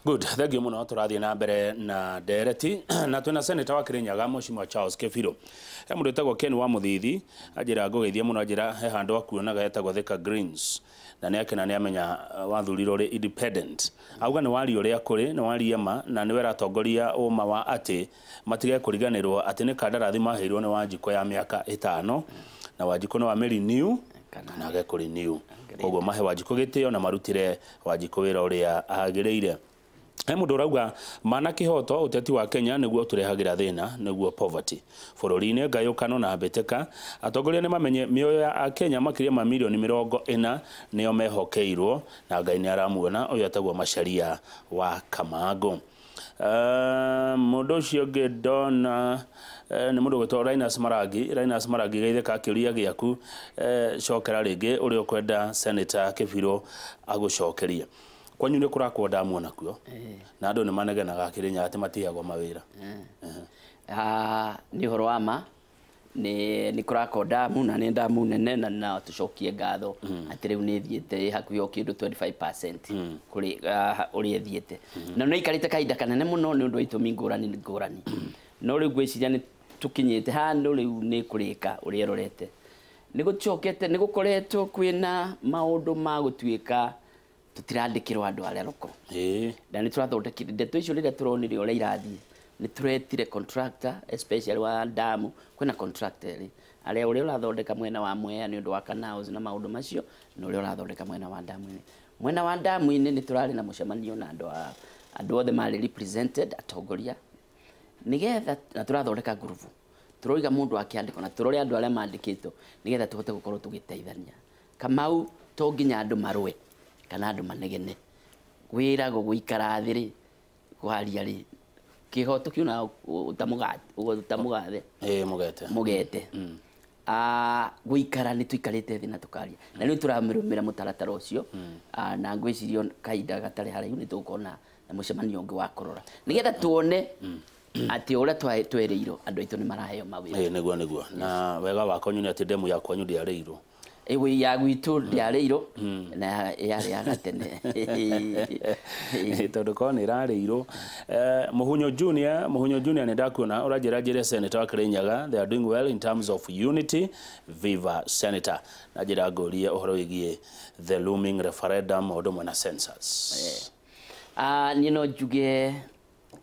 Good, thank you muno. Tũrathiĩ na mbere na ndereti na twĩna senator wa Kirinyaga, Mheshimiwa Charles Kebiro. He mũndũ wĩtagwo Ken wa Mũthithi, anjĩra ngũgeithie mũno, anjĩra he handũ akuonaga hetagwo Thika Greens na nĩ akena nĩ amenya wathurirwo ũrĩ independent. Auga nĩ waria ũrĩa kũrĩ, nĩ waria ma, na nĩwe ũratongoria ũma wa atĩ matige kũriganĩrwo atĩ nĩ kandarathi maheirwo nĩ Wanjikũ ya mĩaka 5, na Wanjikũ no amĩrenew kana age kũrenew. Koguo mahe Wanjikũ gĩtĩo na marutĩre Wanjikũ wĩra ũrĩa agĩrĩire. He mũndũ ũrauga mana kĩhoto, ũteti wa Kenya nĩguo ũtũrehagĩra thĩna, nĩguo poverty bũrũri-inĩ, ngayũkano na mbĩtĩka. Atongoria nĩ mamenye mĩoyo ya Akenya makĩria ma mirioni 40 nĩo mehokeirwo, na Ngai nĩ aramuona. Ũyũ etagwo Macharia wa Kamangũ. Mũndũ ũcio ũngĩ ndona nĩ mũndũ ũgwĩtwo Linus Marangi. Linus Marangi, geithĩka, kĩũria gĩaku cokera rĩngĩ ũrĩa ũkwenda Senator Kebiro agũcokerie. Kwanyu nĩ kũrakwo ndamu onakuo, na andũ nĩ manegenaga Kĩrĩnyaga atĩ matiheagwo mawĩra. Nĩ ũhoro wa ma, nĩ kũrakwo ndamu na nĩ ndamu nene, na no tũcokie ngatho atĩ rĩu nĩ ĩthiĩte ĩ hakuhĩ o kĩndũ 25% kũrĩ ũrĩa ĩthiĩte, na nĩ ikarĩte kahinda kanene mũno nĩ ũndũ wa itũmi ngũrani ngũrani, no rĩu ngwĩciria nĩ tũkinyĩte handũ rĩu nĩ kũrĩka ũrĩa ĩrorete. Nĩ gũcokete nĩ gũkoretwo kwĩna maũndũ ma gũtuĩka tũtirandĩkĩrwo andũ arĩa roko, na nĩ tũrathondekire ndeto icio. Rĩrĩa tũronire ũrĩa irathiĩ, nĩ tũretire contractor, especially wa damu. Kwĩna contractor erĩ arĩa, ũrĩa ũrathondeka mwena wa Mwea nĩ ũndũ wa canals na maũndũ macio, na ũrĩa ũrathondeka mwena wa damu-inĩ. Mwena wa damu-inĩ nĩ tũrarĩ na mũcemanio na andũ a andũ othe marĩ represented, atongoria, nĩgetha na tũrathondeka ngurubu, tũroiga mũndũ akĩandĩkwo na tũrore andũ arĩa mandĩkĩtwo nĩgetha tũhote gũkorwo tũgĩteithania. Kamau, to nginya andũ marũe kana andũ manegene, wĩragwo gũikara thĩ rĩ, kwaria rĩ, kĩhoto kiunaga ũtamũgathe. Ĩĩ, mũgete. Mũgete. Gũikara nĩ tũikarĩte thĩ na tũkaria, na rĩu tũramĩrũmĩra mũtaratara ũcio. Na ngwĩciria kahinda gatarĩ haraihu nĩ tũgũkorwo na mũcemanio ũngĩ wa kũrora nĩgetha tuone atĩ ũrĩa twerĩirwo andũ aitũ nĩ maraheo mawĩra. Ĩĩ, nĩguo. Na wega wa kwanyu nĩ atĩ ndemu ya kwanyu ndĩarĩirwo. Ĩwe ya gwitũ ndĩarĩirwo, na yarĩ ya gatene. Tondũ korwo nĩ ĩrarĩirwo. Mũhunyo Junior, Mũhunyo Junior, nĩ ndakuona ũranjĩra njĩre senator wa Kirinyaga, they are doing well in terms of unity, viva senator. Na njĩra ngũrie ũhoro wĩgiĩ the looming referendum o ũndũ ũmwe na census. Niĩ no njuge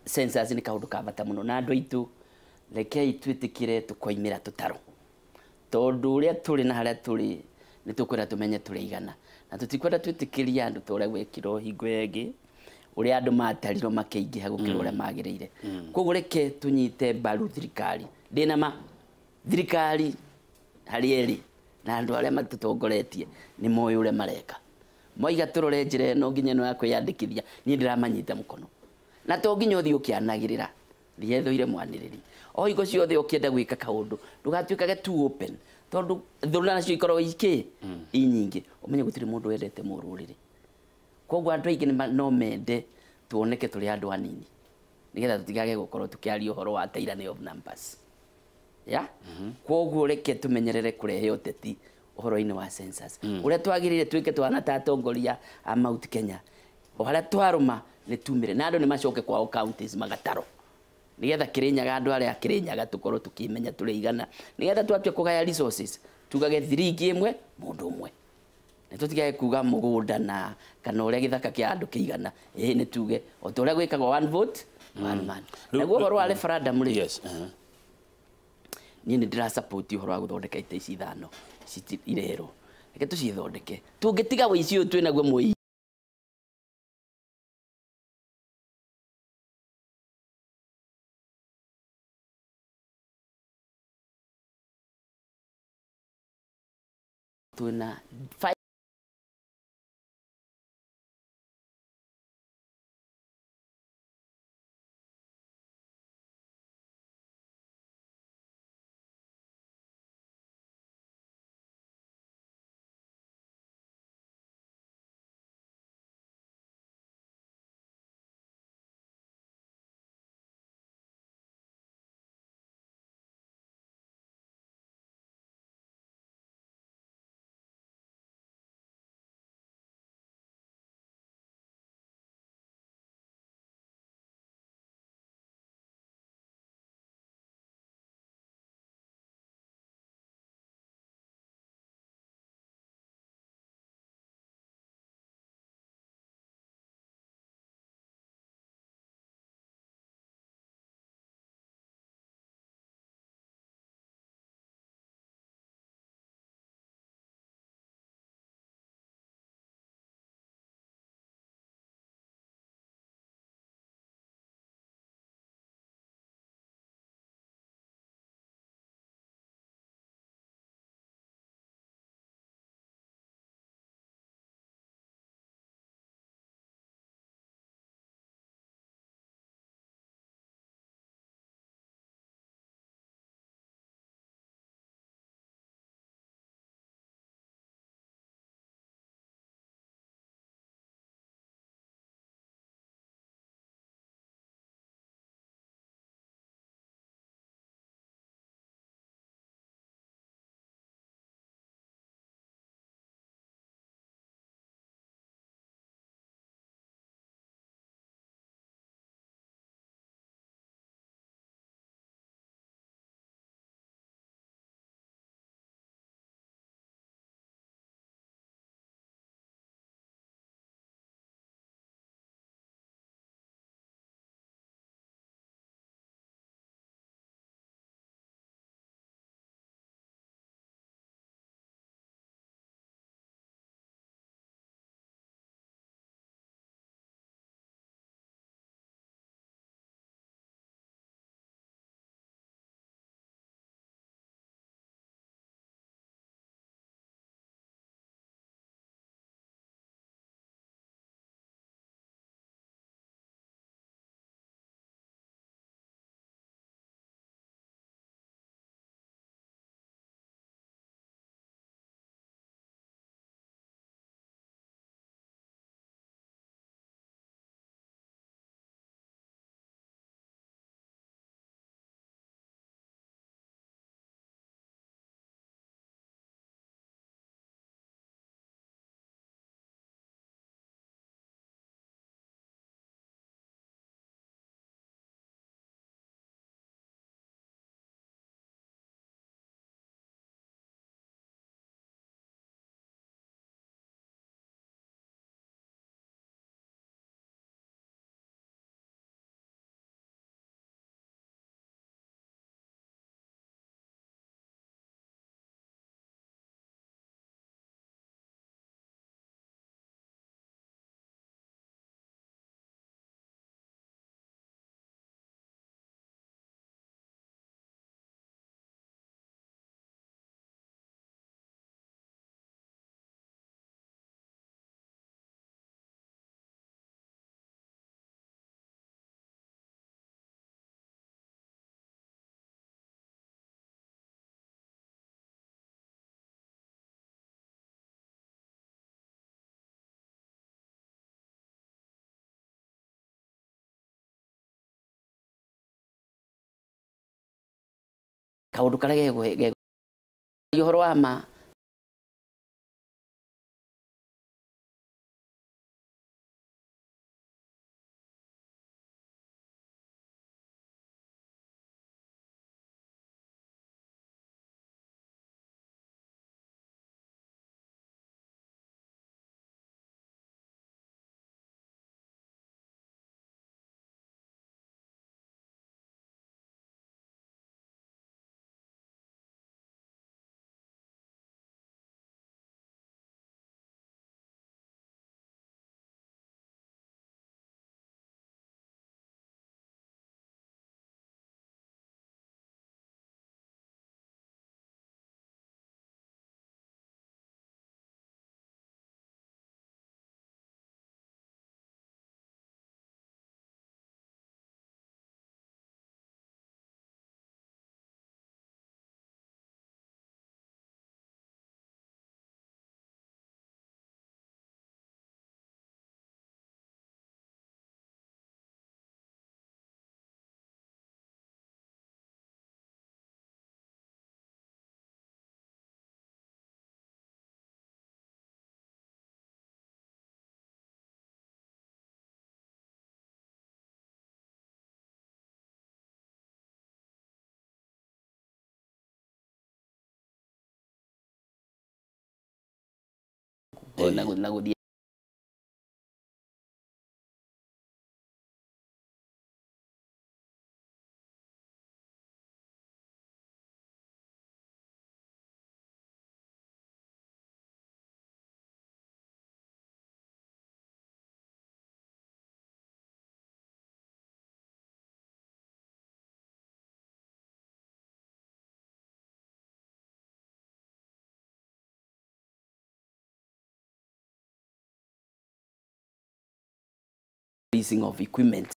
census nĩ kaũndũ ka bata mũno, na andũ aitũ rekei twĩtĩkĩre tũkoimĩra tũtarũ, tondũ ũrĩa tũrĩ na harĩa tũrĩ nĩ tũkwenda tũmenye tũrĩ igana, na tũtikwenda twĩtĩkĩrie andũ ta ũrĩa gwekirwo hingo ĩyo ĩngĩ, ũrĩa andũ matarirwo makĩingĩha gũkĩra ũrĩa magĩrĩire. Koguo reke tũnyite mbaru thirikari. Ndĩna ma thirikari harĩa ĩrĩ na andũ arĩa matũtongoretie nĩ moĩ ũrĩa mareka. Moiga tũrore njĩra ĩno nginya ĩno ya kwĩyandĩkithia, niĩ ndĩramanyita mũkono, na to nginya ũthiĩ ũkĩanagĩrĩra riethũire mwanĩrĩri o hingo ciothe ũkĩenda gwĩka kaũndũ. Ndũgatuĩkage too open, tondũ thũ nacio ikoragwo ikĩ i nyingĩ. Ũmenye gũtirĩ mũndũ wendete mũrũrĩrĩ, koguo andũ aingĩ no mende tuoneke tũrĩ andũ anini nĩgetha tũtigage gũkorwo tũkĩaria ũhoro wa tyranny of numbers ya. Koguo reke tũmenyerere kũrehe ũteti ũhoro-inĩ wa census. Ũrĩa twagĩrĩire twĩke twana ta atongoria a Mount Kenya, o harĩa twarũma nĩ tumĩre, na andũ nĩ macoke kwao counties magatarwo, nĩgetha Kĩrĩnyaga, andũ arĩa a Kĩrĩnyaga tũkorwo tũkĩmenya tũrĩ igana, nĩgetha twatua kũgaya resources tugage thiringi ĩmwe mũndũ ũmwe, nĩ tũtigage kuga mũgũnda na kana ũrĩa gĩthaka kĩa andũ kĩigana. Ĩĩ, nĩ tuge o ta ũrĩa gwĩkagwo, one vote, one man. Naguo ũhoro wa referendum rĩ, niĩ nĩ ndĩra support ũhoro wa gũthondeka itĩ ici ithano irerwo, reke tũcithondeke, tũngĩtiga wĩici ũyũ twĩnaguo mũingĩ. Twĩna Kaundu karia gegwe uhoro wa ma na guthie leasing of equipment.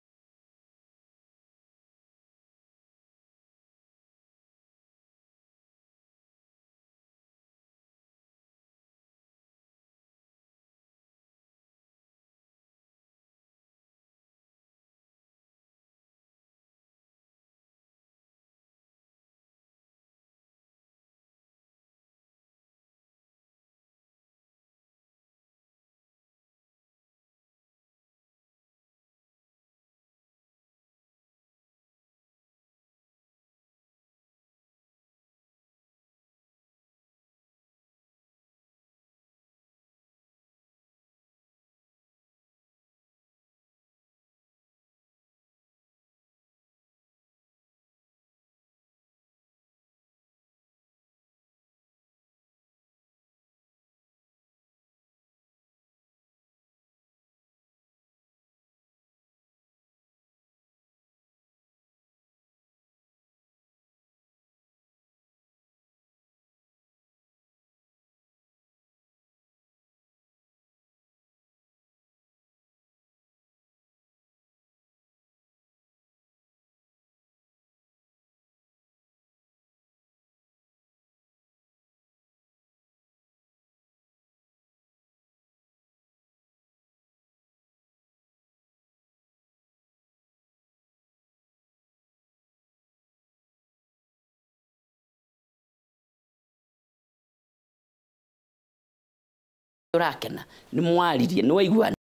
Urakena ni mwaririe ni waigua.